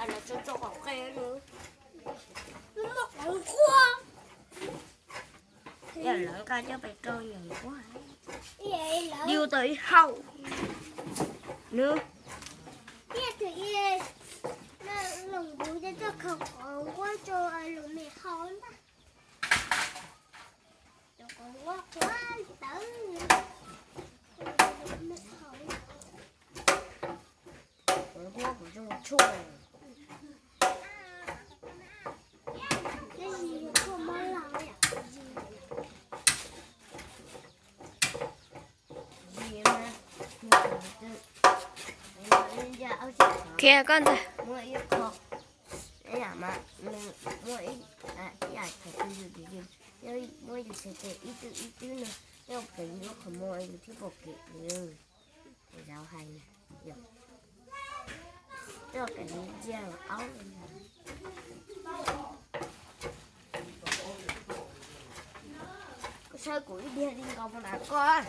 Los tso tso qhov qe lawm. Ib yam lawv nqa coj pem rau yawm nquab, yus tau ib hau nws. Los nkuv coj khaws qhov nquab rau lus me hau ntag. Qhov nquab qhuav tawv. Qhov nquab kuv zoo tshuaj. Khiav koj ntag. Muaj ib yam thaum twg yus, yus muab yus txhais tes ib tug ib tug no, yog pem yus lub qhov muag yus thiaj pom kev. Zauv hais na, yog, coj kev ntsia aub. Koj saib kuv ib diag li nkaus puas nram koj.